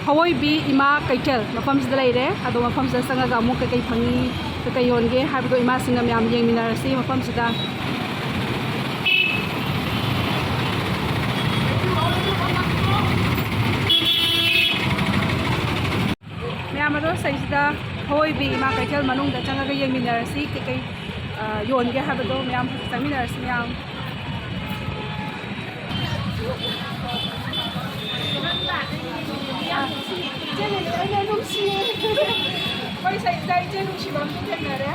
ꯍꯋꯣꯏꯕꯤ ꯏꯃꯥ ꯀꯩꯊꯦꯜ ꯃꯐꯝꯁꯤꯗ ꯂꯩꯔꯦ꯫ ꯑꯗꯣ ꯃꯐꯝꯁꯤꯗ ꯆꯪꯉꯒ ꯑꯃꯨꯛ ꯀꯩꯀꯩ ꯐꯪꯉꯤ, ꯀꯩꯀꯩ ꯌꯣꯟꯒꯦ ꯍꯥꯏꯕꯗꯣ ꯏꯃꯥꯁꯤꯡꯒ ꯃꯌꯥꯝ ꯌꯦꯡꯃꯤꯟꯅꯔꯁꯤ ꯃꯐꯝꯁꯤꯗ꯫ ꯃꯌꯥꯝ ꯑꯗꯣ ꯁꯤꯗꯩꯁꯤꯗ ꯍꯋꯣꯏꯕꯤ ꯏꯃꯥ ꯀꯩꯊꯦꯜ ꯃꯅꯨꯡꯗ ꯆꯪꯉꯒ ꯌꯦꯡꯃꯤꯟꯅꯔꯁꯤ, ꯀꯩꯀꯩ, ꯑ, ꯌꯣꯟꯒꯦ ꯍꯥꯏꯕꯗꯣ ꯃꯌꯥꯝ ꯆꯪꯃꯤꯟꯅꯔꯁꯤ ꯃꯌꯥꯝ꯫ ꯏꯆꯦ ꯂꯤꯂꯤ, ꯑꯩꯅ ꯅꯨꯡꯁꯤꯌꯦ꯫ ꯑꯩꯈꯣꯏ ꯁꯤꯗꯩꯁꯤꯗ ꯏꯆꯦ ꯅꯨꯡꯁꯤꯕ ꯑꯃꯁꯨ ꯊꯦꯡꯅꯔꯦ꯫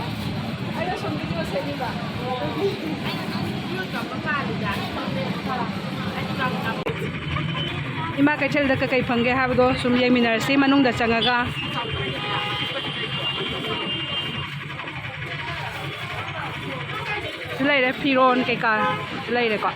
ꯏꯃꯥ ꯀꯩꯊꯦꯜꯗ ꯀꯩꯀꯩ ꯐꯪꯒꯦ ꯍꯥꯏꯕꯗꯣ ꯁꯨꯝ ꯌꯦꯡꯃꯤꯟꯅꯔꯁꯤ ꯃꯅꯨꯡꯗ ꯆꯪꯉꯒ꯫ ꯁꯤ ꯂꯩꯔꯦ, ꯐꯤꯔꯣꯟ ꯀꯩꯀꯥ ꯂꯩꯔꯦꯀꯣ꯫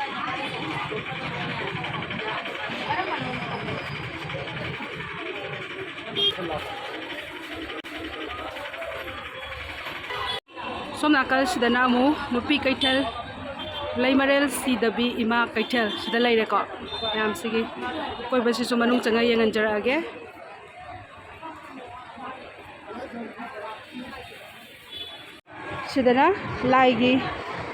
ꯁꯣꯝ ꯅꯥꯀꯜꯁꯤꯗꯅ ꯑꯃꯨꯛ ꯅꯨꯄꯤ ꯀꯩꯊꯦꯜ, ꯂꯩꯃꯔꯦꯜ ꯁꯤꯗꯕꯤ ꯏꯃꯥ ꯀꯩꯊꯦꯜ ꯁꯤꯗ ꯂꯩꯔꯦꯀꯣ꯫ ꯃꯌꯥꯝꯁꯤꯒꯤ ꯀꯣꯏꯕꯁꯤꯁꯨ ꯃꯅꯨꯡ ꯆꯪꯉ ꯌꯦꯡꯍꯟꯖꯔꯛꯑꯒꯦ꯫ ꯁꯤꯗꯅ ꯂꯥꯏꯒꯤ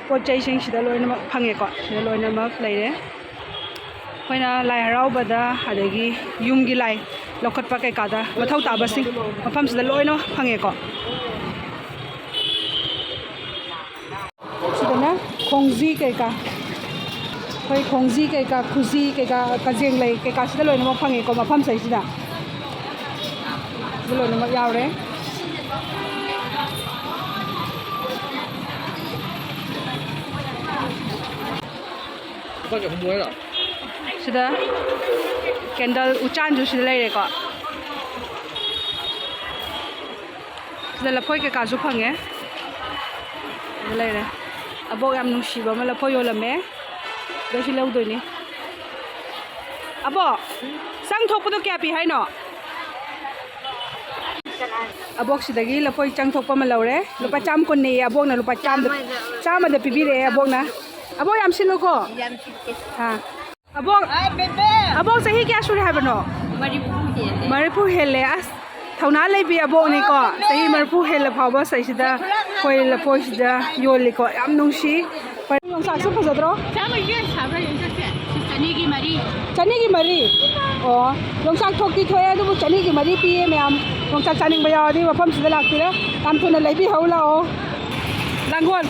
ꯄꯣꯠ ꯆꯩꯁꯤꯡꯁꯤꯗ ꯂꯣꯏꯅꯃꯛ ꯐꯪꯉꯦꯀꯣ꯫ ꯁꯤꯗ ꯂꯣꯏꯅꯃꯛ ꯂꯩꯔꯦ꯫ ꯑꯩꯈꯣꯏꯅ ꯂꯥꯏ ꯍꯔꯥꯎꯕꯗ, ꯑꯗꯒꯤ ꯌꯨꯝꯒꯤ ꯂꯥꯏ ꯂꯧꯈꯠꯄ ꯀꯩꯀꯥꯗ ꯃꯊꯧ ꯇꯥꯕꯁꯤꯡ ꯃꯐꯝꯁꯤꯗ ꯂꯣꯏꯅ ꯐꯪꯉꯦꯀꯣ꯫ ꯁꯤꯗꯅ ꯈꯣꯡꯖꯤ ꯀꯩꯀꯥ, ꯑꯩꯈꯣꯏ ꯈꯣꯡꯖꯤ ꯀꯩꯀꯥ, ꯈꯨꯖꯤ ꯀꯩꯀꯥ, ꯀꯖꯦꯡ ꯂꯩ ꯀꯩꯀꯥ ꯁꯤꯗ ꯂꯣꯏꯅꯃꯛ ꯐꯪꯉꯦꯀꯣ ꯃꯐꯝꯁꯤꯗꯩꯁꯤꯗ꯫ ꯁꯤꯗ ꯂꯣꯏꯅꯃꯛ ꯌꯥꯎꯔꯦ꯫ ꯂꯨꯄꯥ ꯀꯌꯥ ꯍꯨꯝꯐꯨ ꯍꯥꯏꯔꯣ? ꯁꯤꯗ ꯀꯦꯟꯗꯜ ꯎꯆꯥꯟꯁꯨ ꯁꯤꯗ ꯂꯩꯔꯦꯀꯣ꯫ ꯁꯤꯗ ꯂꯐꯣꯏ ꯀꯩꯀꯥꯁꯨ ꯐꯪꯉꯦ꯫ ꯁꯤꯗ ꯂꯩꯔꯦ꯫ ꯑꯕꯣꯛ ꯌꯥꯝ ꯅꯨꯡꯁꯤꯕ ꯑꯃ ꯂꯐꯣꯏ ꯌꯣꯜꯂꯝꯃꯦ꯫ ꯑꯗꯣ ꯁꯤ ꯂꯧꯗꯣꯏꯅꯤ꯫ ꯑꯕꯣꯛ, ꯆꯪ ꯊꯣꯛꯄꯗꯣ ꯀꯌꯥ ꯄꯤ ꯍꯥꯏꯅꯣ? ꯑꯕꯣꯛꯁꯤꯗꯒꯤ ꯂꯐꯣꯏ ꯆꯪ ꯊꯣꯛꯄ ꯑꯃ ꯂꯧꯔꯦ꯫ ꯂꯨꯄꯥ ꯆꯥꯝ ꯀꯨꯟꯅꯦꯌꯦ ꯑꯕꯣꯛꯅ, ꯂꯨꯄꯥ ꯆꯥꯝꯗ, ꯆꯥꯝꯃꯗ ꯄꯤꯕꯤꯔꯛꯑꯦ ꯑꯕꯣꯛꯅ꯫ ꯑꯕꯣꯛ ꯌꯥꯝ ꯁꯤꯜꯂꯨꯀꯣ꯫ ꯌꯥꯝ ꯁꯤꯠꯇꯦ꯫ ꯑꯥ꯫ ꯑꯕꯣꯛ, ꯑꯥ, ꯕꯦꯕꯦ꯫ ꯑꯕꯣꯛ ꯆꯍꯤ ꯀꯌꯥ ꯁꯨꯔꯦ ꯍꯥꯏꯕꯅꯣ? ꯃꯔꯤꯐꯨ ꯍꯦꯜꯂꯦ꯫ ꯃꯔꯤꯐꯨ ꯍꯦꯜꯂꯦ꯫ ꯑꯁ, ꯊꯧꯅꯥ ꯂꯩꯕꯤ ꯑꯕꯣꯛꯅꯤꯀꯣ꯫ ꯑꯥ, ꯕꯦꯕꯦ꯫ ꯆꯍꯤ ꯃꯔꯤꯐꯨ ꯍꯦꯜꯂ ꯐꯥꯎꯕ ꯁꯤꯗꯩꯁꯤꯗ ꯑꯩꯈꯣꯏ ꯂꯐꯣꯏꯁꯤꯗ ꯌꯣꯜꯂꯤꯀꯣ꯫ ꯌꯥꯝ ꯅꯨꯡꯁꯤ꯫ ꯌꯣꯡꯆꯥꯛꯁꯨ ꯐꯖꯗ꯭ꯔꯣ? ꯆꯥꯝꯃꯒꯤ ꯀꯌꯥ ꯁꯥꯕ꯭ꯔꯥ ꯌꯣꯡꯆꯥꯛꯁꯦ? ꯆꯅꯤꯒꯤ ꯃꯔꯤ꯫ ꯆꯅꯤꯒꯤ ꯃꯔꯤ? ꯑꯣ, ꯌꯣꯡꯆꯥꯛ ꯊꯣꯛꯇꯤ ꯊꯣꯛꯑꯦ, ꯑꯗꯨꯕꯨ ꯆꯅꯤꯒꯤ ꯃꯔꯤ ꯄꯤꯌꯦ ꯃꯌꯥꯝ꯫ ꯌꯣꯡꯆꯥꯛ ꯆꯥꯅꯤꯡꯕ ꯌꯥꯎꯔꯗꯤ ꯃꯐꯝꯁꯤꯗ ꯂꯥꯛꯄꯤꯔ ꯌꯥꯝ ꯊꯨꯅ ꯂꯩꯕꯤꯍꯧ ꯂꯥꯛꯑꯣ꯫ ꯂꯥꯡꯒꯣꯜ꯫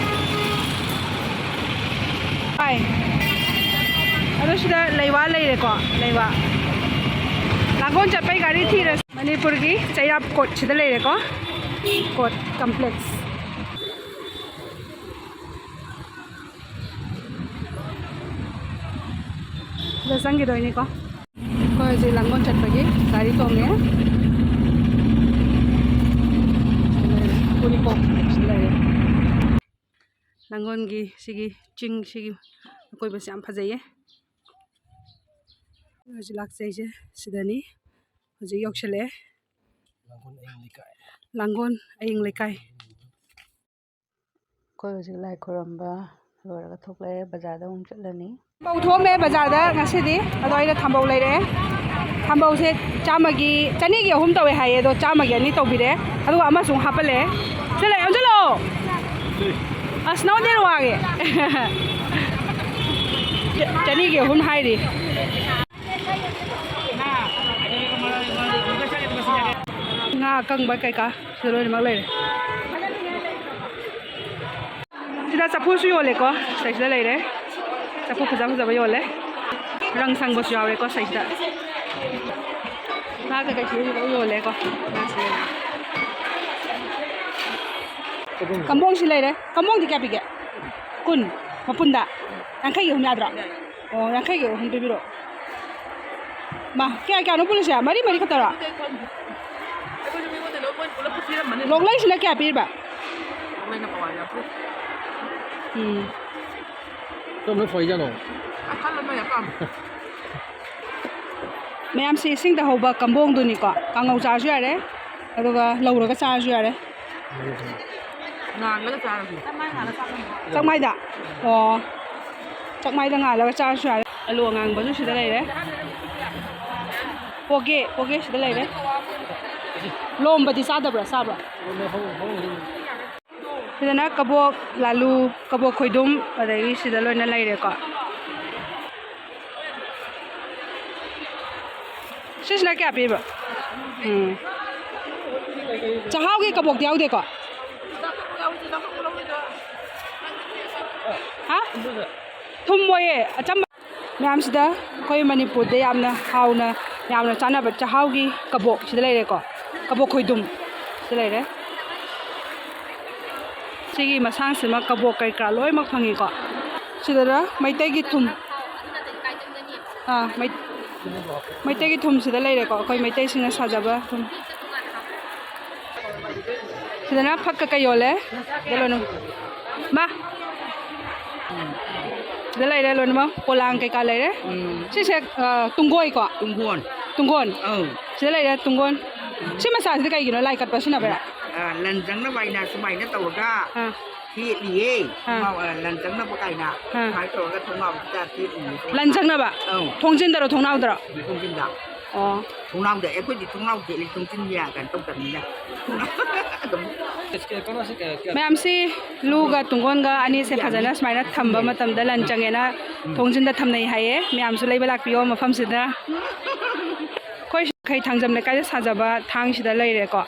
ꯍꯥꯏ꯫ ꯑꯗꯣ ꯁꯤꯗ ꯂꯩꯋꯥ ꯂꯩꯔꯦꯀꯣ, ꯂꯩꯋꯥ꯫ ꯂꯥꯡꯒꯣꯜ ꯆꯠꯄꯩ ꯒꯥꯔꯤ ꯊꯤꯔꯁꯤ꯫ ꯃꯅꯤꯄꯨꯔꯒꯤ ꯆꯩꯔꯥꯞ ꯀꯣꯔꯠꯁꯤꯗ ꯂꯩꯔꯦꯀꯣ, ꯀꯣꯔꯠ ꯀꯝꯄ꯭ꯂꯦꯛꯁ꯫ ꯆꯪꯈꯤꯗꯣꯏꯅꯤꯀꯣ꯫ ꯑꯩꯈꯣꯏ ꯍꯧꯖꯤꯛ ꯂꯥꯡꯒꯣꯜ ꯆꯠꯄꯒꯤ ꯒꯥꯔꯤ ꯇꯣꯡꯉꯦ꯫ ꯎꯔꯤꯄꯣꯛ ꯂꯩꯔꯦ꯫ ꯂꯥꯡꯒꯣꯜꯒꯤ ꯁꯤꯒꯤ ꯆꯤꯡ ꯁꯤꯒꯤ ꯑꯀꯣꯏꯕꯁꯦ ꯌꯥꯝ ꯐꯖꯩꯌꯦ꯫ ꯍꯧꯖꯤꯛ ꯂꯥꯛꯆꯩꯁꯦ ꯁꯤꯗꯅꯤ꯫ ꯍꯧꯖꯤꯛ ꯌꯧꯁꯜꯂꯛꯑꯦ꯫ ꯂꯥꯡꯒꯣꯜ ꯑꯌꯤꯡ ꯂꯩꯀꯥꯏ꯫ ꯑꯩꯈꯣꯏ ꯍꯧꯖꯤꯛ ꯂꯥꯏ ꯈꯨꯔꯝꯕ ꯂꯣꯏꯔꯒ ꯊꯣꯛꯂꯛꯑꯦ, ꯕꯖꯥꯔꯗ ꯑꯃꯨꯛ ꯆꯠꯂꯅꯤ꯫ ꯊꯝꯕꯧ ꯊꯣꯛꯑꯝꯃꯦ ꯕꯖꯥꯔꯗ ꯉꯁꯤꯗꯤ, ꯑꯗꯣ ꯑꯩꯅ ꯊꯝꯕꯧ ꯂꯩꯔꯛꯑꯦ꯫ ꯊꯝꯕꯧꯁꯦ ꯆꯥꯝꯃꯒꯤ, ꯆꯅꯤꯒꯤ ꯑꯍꯨꯝ ꯇꯧꯋꯦ ꯍꯥꯏꯌꯦ, ꯑꯗꯣ ꯆꯥꯝꯃꯒꯤ ꯑꯅꯤ ꯇꯧꯕꯤꯔꯦ, ꯑꯗꯨꯒ ꯑꯃꯁꯨ ꯑꯃꯨꯛ ꯍꯥꯞꯄꯜꯂꯦ꯫ ꯁꯤ ꯂꯩ, ꯑꯣꯟꯁꯤꯜꯂꯣ꯫ ꯑꯁ, ꯅꯉꯣꯟꯗ ꯍꯦꯟꯅ ꯋꯥꯡꯉꯦ꯫ ꯆ-, ꯆꯅꯤꯒꯤ ꯑꯍꯨꯝ ꯍꯥꯏꯔꯤ꯫ ꯉꯥ ꯑꯀꯪꯕ ꯀꯩꯀꯥ ꯁꯤꯗ ꯂꯣꯏꯅꯃꯛ ꯂꯩꯔꯦ꯫ ꯁꯤꯗ ꯆꯐꯨꯁꯨ ꯌꯣꯜꯂꯦꯀꯣ, ꯁꯤꯗꯩꯁꯤꯗ ꯂꯩꯔꯦ꯫ ꯆꯐꯨ ꯐꯖ ꯐꯖꯕ ꯌꯣꯜꯂꯦ꯫ ꯔꯪ ꯁꯪꯕꯁꯨ ꯌꯥꯎꯔꯦꯀꯣ ꯁꯤꯗꯩꯁꯤꯗ꯫ ꯉꯥ ꯀꯩꯀꯩꯁꯨ ꯂꯣꯏ ꯌꯣꯜꯂꯦꯀꯣ꯫ ꯉꯥꯁꯤ ꯂꯩꯔꯦ꯫ ꯀꯝꯕꯣꯡꯁꯤ ꯂꯩꯔꯦ꯫ ꯀꯝꯕꯣꯡꯗꯤ ꯀꯌꯥ ꯄꯤꯒꯦ? ꯀꯨꯟ꯫ ꯃꯄꯨꯟꯗ ꯌꯥꯡꯈꯩꯒꯤ ꯑꯍꯨꯝ ꯌꯥꯗ꯭ꯔꯣ? ꯑꯣ, ꯌꯥꯡꯈꯩꯒꯤ ꯑꯍꯨꯝ ꯄꯤꯕꯤꯔꯣ꯫ ꯃꯥ, ꯀꯌꯥ ꯀꯌꯥꯅꯣ ꯄꯨꯜꯂꯤꯁꯦ? ꯃꯔꯤ ꯃꯔꯤ ꯈꯛꯇꯔꯣ? ꯂꯣꯛꯂꯩꯁꯤꯅ ꯀꯌꯥ ꯄꯤꯔꯤꯕ? ꯎꯝ꯫ ꯀꯔꯝꯕꯅ ꯐꯩꯖꯥꯠꯅꯣ? ꯃꯌꯥꯝꯁꯤ ꯏꯁꯤꯡꯗ ꯍꯧꯕ ꯀꯝꯕꯣꯡꯗꯨꯅꯤꯀꯣ꯫ ꯀꯥꯡꯉꯧ ꯆꯥꯔꯁꯨ ꯌꯥꯔꯦ, ꯑꯗꯨꯒ ꯂꯧꯔꯒ ꯆꯥꯔꯁꯨ ꯌꯥꯔꯦ꯫ ꯉꯥꯜꯂꯒ ꯆꯥꯔꯁꯨ꯫ ꯆꯥꯛꯃꯥꯏꯗ? ꯑꯣ, ꯆꯥꯛꯃꯥꯏꯗ ꯉꯥꯜꯂꯒ ꯆꯥꯔꯁꯨ ꯌꯥꯔꯦ꯫ ꯑꯂꯨ ꯑꯉꯥꯡꯕꯁꯨ ꯁꯤꯗ ꯂꯩꯔꯦ꯫ ꯄꯣꯒꯦ, ꯄꯣꯒꯦ ꯁꯤꯗ ꯂꯩꯔꯦ꯫ ꯂꯣꯝꯕꯗꯤ ꯆꯥꯗꯕ꯭ꯔꯥ? ꯆꯥꯕ꯭ꯔꯥ? ꯁꯤꯗꯅ ꯀꯕꯣꯛ ꯂꯥꯂꯨ, ꯀꯕꯣꯛ ꯈꯣꯏꯗꯨꯝ, ꯑꯗꯒꯤ ꯁꯤꯗ ꯂꯣꯏꯅ ꯂꯩꯔꯦꯀꯣ꯫ ꯁꯤꯁꯤꯅ ꯀꯌꯥ ꯄꯤꯕ? ꯎꯝ꯫ ꯆꯥꯛꯍꯥꯎꯒꯤ ꯀꯕꯣꯛꯇꯤ ꯌꯥꯎꯗꯦꯀꯣ? ꯍꯥ? ꯊꯨꯝꯃꯣꯏꯌꯦ, ꯑꯆꯝꯕ꯫ ꯃꯌꯥꯝꯁꯤꯗ ꯑꯩꯈꯣꯏ ꯃꯅꯤꯄꯨꯔꯗ ꯌꯥꯝꯅ ꯍꯥꯎꯅ, ꯌꯥꯝꯅ ꯆꯥꯅꯕ ꯆꯥꯛꯍꯥꯎꯒꯤ ꯀꯕꯣꯛ ꯁꯤꯗ ꯂꯩꯔꯦꯀꯣ꯫ ꯀꯕꯣꯛ ꯈꯣꯏꯗꯨꯝ ꯁꯤꯗ ꯂꯩꯔꯦ꯫ ꯁꯤꯒꯤ ꯃꯁꯥꯡꯁꯤꯃ ꯀꯕꯣꯛ ꯀꯔꯤ ꯀꯔꯥ ꯂꯣꯏꯅꯃꯛ ꯐꯪꯉꯤꯀꯣ꯫ ꯁꯤꯗꯅ ꯃꯩꯇꯩꯒꯤ ꯊꯨꯝ꯫ ꯑꯥ, ꯃꯩ-, ꯃꯩꯇꯩꯒꯤ ꯊꯨꯝꯁꯤꯗ ꯂꯩꯔꯦꯀꯣ, ꯑꯩꯈꯣꯏ ꯃꯩꯇꯩꯁꯤꯡꯅ ꯁꯥꯖꯕ ꯊꯨꯝ꯫ ꯁꯤꯗꯅ ꯐꯛ ꯀꯩꯀꯩ ꯌꯣꯜꯂꯦ꯫ ꯁꯤꯗ ꯂꯣꯏꯅ-, ꯃꯥ, ꯁꯤꯗ ꯂꯩꯔꯦ ꯂꯣꯏꯅꯃꯛ, ꯄꯣꯂꯥꯡ ꯀꯩꯀꯥ ꯂꯩꯔꯦ꯫ ꯎꯝ꯫ ꯁꯤꯁꯦ, ꯑ, ꯇꯨꯡꯒꯣꯏꯀꯣ? ꯇꯨꯡꯒꯣꯟ꯫ ꯇꯨꯡꯒꯣꯟ꯫ ꯑꯧ꯫ ꯁꯤꯗ ꯂꯩꯔꯦ ꯇꯨꯡꯒꯣꯟ꯫ ꯁꯤ ꯃꯆꯥꯁꯤꯗꯤ ꯀꯩꯒꯤꯅꯣ, ꯂꯥꯏ ꯀꯠꯄ ꯁꯤꯖꯤꯟꯅꯕꯩꯔꯥ? ꯑ, ꯂꯟ ꯆꯪꯅꯕ ꯍꯥꯏꯅ ꯁꯨꯃꯥꯏꯅ ꯇꯧꯔꯒ ꯑꯥ꯫ ꯊꯦꯠꯂꯤꯌꯦ꯫ ꯑꯥ꯫ ꯊꯣꯡꯅꯥꯎ, ꯑ, ꯂꯟ ꯆꯪꯅꯕ ꯀꯥꯏꯅ꯫ ꯑꯥ꯫ ꯁꯨꯃꯥꯏꯅ ꯇꯧꯔꯒ ꯊꯣꯡꯅꯥꯎꯁꯤꯗ ꯊꯦꯠꯂꯤꯅꯦ꯫ ꯂꯟ ꯆꯪꯅꯕ? ꯑꯧ꯫ ꯊꯣꯡꯖꯤꯟꯗꯔꯣ, ꯊꯣꯡꯅꯥꯎꯗꯔꯣ? ꯊꯣꯡꯖꯤꯟꯗ꯫ ꯑꯣ꯫ ꯊꯣꯡꯅꯥꯎꯗ, ꯑꯩꯈꯣꯏꯗꯤ ꯊꯣꯡꯅꯥꯎ ꯊꯦꯠꯂꯤ, ꯊꯣꯡꯖꯤꯟ ꯌꯥ-, ꯀꯩꯅꯣ ꯇꯧꯗꯕꯅꯤꯅ꯫ ꯑꯗꯨꯝ꯫ ꯃꯌꯥꯝꯁꯤ ꯂꯨꯒ ꯇꯨꯡꯒꯣꯟꯒ ꯑꯅꯤꯁꯦ ꯐꯖꯅ ꯁꯨꯃꯥꯏꯅ ꯊꯝꯕ ꯃꯇꯝꯗ ꯂꯟ ꯆꯪꯉꯦꯅ ꯊꯣꯡꯖꯤꯟꯗ ꯊꯝꯅꯩ ꯍꯥꯏꯌꯦ꯫ ꯃꯌꯥꯝꯁꯨ ꯂꯩꯕ ꯂꯥꯛꯄꯤꯌꯣ ꯃꯐꯝꯁꯤꯗ꯫ ꯑꯩꯈꯣꯏ ꯁꯤꯈꯩ ꯊꯥꯡꯖꯝ ꯂꯩꯀꯥꯏꯗ ꯁꯥꯖꯕ ꯊꯥꯡꯁꯤꯗ ꯂꯩꯔꯦꯀꯣ꯫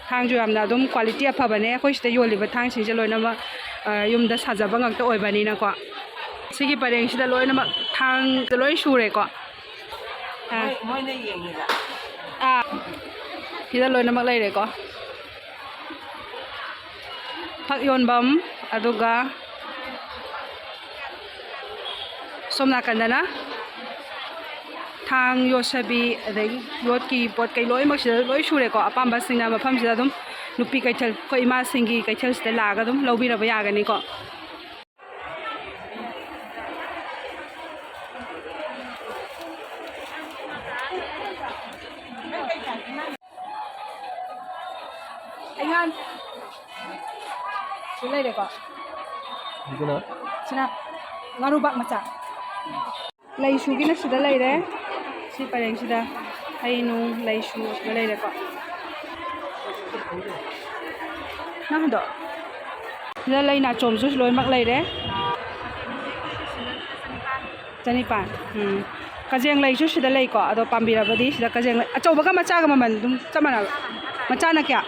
ꯊꯥꯡꯁꯨ ꯌꯥꯝꯅ ꯑꯗꯨꯝ quality ꯑꯐꯕꯅꯦ꯫ ꯑꯩꯈꯣꯏ ꯁꯤꯗ ꯌꯣꯜꯂꯤꯕ ꯊꯥꯡꯁꯤꯡꯁꯦ ꯂꯣꯏꯅꯃꯛ, ꯑ, ꯌꯨꯝꯗ ꯁꯥꯖꯕ ꯉꯥꯛꯇ ꯑꯣꯏꯕꯅꯤꯅꯀꯣ꯫ ꯁꯤꯒꯤ ꯄꯔꯦꯡꯁꯤꯗ ꯂꯣꯏꯅꯃꯛ ꯊꯥꯡ ꯂꯣꯏ ꯁꯨꯔꯦꯀꯣ꯫ ꯑꯥ꯫ ꯃꯣꯏ-, ꯃꯣꯏꯅ ꯌꯦꯡꯉꯤꯔ? ꯑꯥ꯫ ꯁꯤꯗ ꯂꯣꯏꯅꯃꯛ ꯂꯩꯔꯦꯀꯣ꯫ ꯐꯛ ꯌꯣꯟꯐꯝ, ꯑꯗꯨꯒ ꯁꯣꯝ ꯅꯥꯀꯟꯗꯅ ꯊꯥꯡ, ꯌꯣꯠꯁꯕꯤ, ꯑꯗꯒꯤ ꯌꯣꯠꯀꯤ ꯄꯣꯠ ꯀꯩ ꯂꯣꯏꯅꯃꯛ ꯁꯤꯗ ꯂꯣꯏ ꯁꯨꯔꯦꯀꯣ꯫ ꯑꯄꯥꯝꯕꯁꯤꯡꯅ ꯃꯐꯝꯁꯤꯗ ꯑꯗꯨꯝ ꯅꯨꯄꯤ ꯀꯩꯊꯦꯜ, ꯑꯩꯈꯣꯏ ꯏꯃꯥꯁꯤꯡꯒꯤ ꯀꯩꯊꯦꯜꯁꯤꯗ ꯂꯥꯛꯑꯒ ꯑꯗꯨꯝ ꯂꯧꯕꯤꯔꯕ ꯌꯥꯒꯅꯤꯀꯣ꯫ ꯑꯩꯉꯥꯟ-, ꯁꯤ ꯂꯩꯔꯦꯀꯣ꯫ ꯑꯗꯨꯅ? ꯁꯤꯅ ꯉꯥꯔꯨꯕꯥꯛ ꯃꯆꯥ꯫ ꯂꯩꯁꯨꯒꯤꯅ ꯁꯤꯗ ꯂꯩꯔꯦ꯫ ꯁꯤ ꯄꯔꯦꯡꯁꯤꯗ ꯍꯩ ꯅꯨꯡ ꯂꯩꯁꯨ ꯁꯤꯗ ꯂꯩꯔꯦꯀꯣ꯫ ꯅꯪꯗꯣ? ꯁꯤꯗ ꯂꯩ ꯅꯥꯆꯣꯝꯁꯨ ꯂꯣꯏꯅꯃꯛ ꯂꯩꯔꯦ꯫ ꯆꯅꯤꯄꯥꯟ꯫ ꯎꯝ꯫ ꯀꯖꯦꯡ ꯂꯩꯁꯨ ꯁꯤꯗ ꯂꯩꯀꯣ꯫ ꯑꯗꯣ ꯄꯥꯝꯕꯤꯔꯕꯗꯤ ꯁꯤꯗ ꯀꯖꯦꯡ ꯂꯩ ꯑꯆꯧꯕꯒ ꯃꯆꯥꯒ ꯃꯃꯜ ꯑꯗꯨꯝ ꯆꯞ ꯃꯥꯟꯅꯕ? ꯃꯆꯥꯅ ꯀꯌꯥ?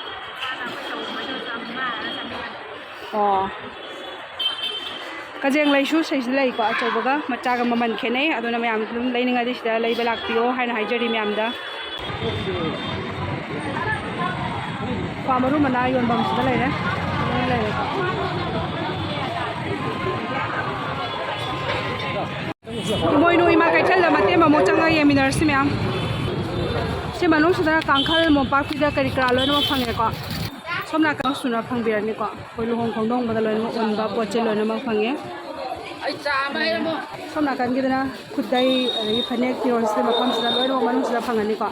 ꯑꯣ꯫ ꯀꯖꯦꯡ ꯂꯩꯁꯨ ꯁꯤꯁꯨ ꯂꯩꯀꯣ, ꯑꯆꯧꯕꯒ ꯃꯆꯥꯒ ꯃꯃꯜ ꯈꯦꯠꯅꯩ꯫ ꯑꯗꯨꯅ ꯃꯌꯥꯝ ꯑꯗꯨꯝ ꯂꯩꯅꯤꯡꯉꯗꯤ ꯁꯤꯗ ꯂꯩꯕ ꯂꯥꯛꯄꯤꯌꯣ ꯍꯥꯏꯅ ꯍꯥꯏꯖꯔꯤ ꯃꯌꯥꯝꯗ꯫ ꯀ꯭ꯋꯥ ꯃꯔꯨ ꯃꯅꯥ ꯌꯣꯟꯐꯝꯁꯤꯗ ꯂꯩꯔꯦ꯫ ꯂꯣꯏꯅ ꯂꯩꯔꯦꯀꯣ꯫ ꯏꯃꯣꯏꯅꯨ ꯏꯃꯥ ꯀꯩꯊꯦꯜꯗ ꯃꯇꯦꯛ ꯑꯃꯃꯨꯛ ꯆꯪꯉꯒ ꯌꯦꯡꯃꯤꯟꯅꯔꯁꯤ ꯃꯌꯥꯝ꯫ ꯁꯤ ꯃꯅꯨꯡꯁꯤꯗ ꯀꯥꯡꯈꯜ, ꯃꯣꯝꯄꯥꯛ, ꯐꯤꯗꯛ ꯀꯔꯤ ꯀꯔꯥ ꯂꯣꯏꯅꯃꯛ ꯐꯪꯉꯦꯀꯣ꯫ ꯁꯣꯝ ꯅꯥꯀꯟ ꯁꯨꯅ ꯐꯪꯕꯤꯔꯅꯤꯀꯣ꯫ ꯑꯩꯈꯣꯏ ꯂꯨꯍꯣꯡ ꯈꯣꯡꯗꯣꯡꯕꯗ ꯂꯣꯏꯅꯃꯛ ꯎꯟꯕ ꯄꯣꯠ ꯆꯩ ꯂꯣꯏꯅꯃꯛ ꯐꯪꯉꯦ꯫ ꯁꯣꯝ ꯅꯥꯀꯟꯒꯤꯗꯅ ꯈꯨꯗꯩ, ꯑꯗꯒꯤ ꯐꯅꯦꯛ, ꯐꯤꯔꯣꯜꯁꯦ ꯃꯐꯝꯁꯤꯗ ꯂꯣꯏꯅꯃꯛ ꯃꯅꯨꯡꯁꯤꯗ ꯐꯪꯉꯅꯤꯀꯣ꯫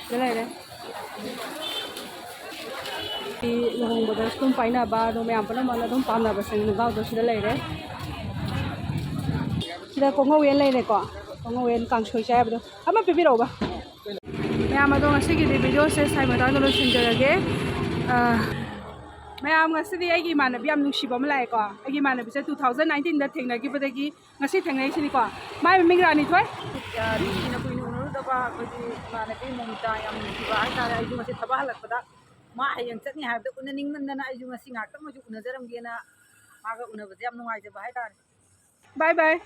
ꯁꯤꯗ ꯂꯩꯔꯦ꯫ ꯂꯨꯍꯣꯡꯕꯗ ꯁꯨꯝ ꯄꯥꯏꯅꯕ, ꯑꯗꯣ ꯃꯌꯥꯝ ꯄꯨꯝꯅꯃꯛꯅ ꯑꯗꯨꯝ ꯄꯥꯝꯅꯕꯁꯤꯡ ꯈꯣꯡꯒ꯭ꯔꯥꯎꯗꯣ ꯁꯤꯗ ꯂꯩꯔꯦ꯫ ꯁꯤꯗ ꯀꯣꯡꯉꯧꯋꯦꯟ ꯂꯩꯔꯦꯀꯣ꯫ ꯀꯣꯡꯉꯧꯋꯦꯟ ꯀꯥꯡꯁꯣꯏ ꯆꯥꯏ ꯍꯥꯏꯕꯗꯣ꯫ ꯑꯃ ꯄꯤꯕꯤꯔꯛꯎꯕ꯫ ꯃꯌꯥꯝ ꯑꯗꯣ ꯉꯁꯤꯒꯤꯗꯤ ꯚꯤꯗꯤꯑꯣꯁꯦ ꯁ꯭ꯋꯥꯏ ꯃꯇꯥꯡꯗ ꯂꯣꯏꯁꯤꯟꯖꯔꯒꯦ꯫ ꯑ, ꯃꯌꯥꯝ ꯉꯁꯤꯗꯤ ꯑꯩꯒꯤ ꯏꯃꯥꯟꯅꯕꯤ ꯌꯥꯝ ꯅꯨꯡꯁꯤꯕ ꯑꯃ ꯂꯥꯛꯑꯦꯀꯣ꯫ ꯑꯩꯒꯤ ꯏꯃꯥꯟꯅꯕꯤꯁꯦ ꯇꯨ ꯊꯥꯎꯖꯟ ꯅꯥꯏꯟꯇꯤꯟꯗ ꯊꯦꯡꯅꯒꯤꯕꯗꯒꯤ ꯉꯁꯤ ꯊꯦꯡꯅꯔꯤꯁꯤꯅꯤꯀꯣ꯫ ꯃꯥꯏ ꯃꯃꯤꯡ ꯔꯥꯅꯤꯊꯣꯏ꯫ ꯌꯥ, ꯅꯨꯡꯁꯤꯅ ꯀꯨꯏꯅ ꯎꯅꯔꯨꯗꯕ ꯑꯩꯈꯣꯏꯒꯤ ꯏꯃꯥꯟꯅꯕꯤ ꯃꯣꯃꯤꯇꯥ, ꯌꯥꯝ ꯅꯨꯡꯁꯤꯕ ꯍꯥꯏꯇꯥꯔꯦ꯫ ꯑꯩꯁꯨ ꯉꯁꯤ ꯊꯕꯛ ꯍꯜꯂꯛꯄꯗ ꯃꯥ ꯍꯌꯦꯡ ꯆꯠꯅꯤ ꯍꯥꯏꯕꯗ ꯎꯅꯅꯤꯡꯃꯟꯗꯅ ꯑꯩꯁꯨ ꯉꯁꯤ ꯉꯥꯏꯍꯥꯛꯇꯪ ꯑꯣꯏꯁꯨ ꯎꯅꯖꯔꯝꯒꯦꯅ ꯃꯥꯒ ꯎꯅꯕꯁꯦ ꯌꯥꯝ ꯅꯨꯡꯉꯥꯏꯖꯕ ꯍꯥꯏꯇꯥꯔꯦ꯫ ꯕꯥꯏ ꯕꯥꯏ꯫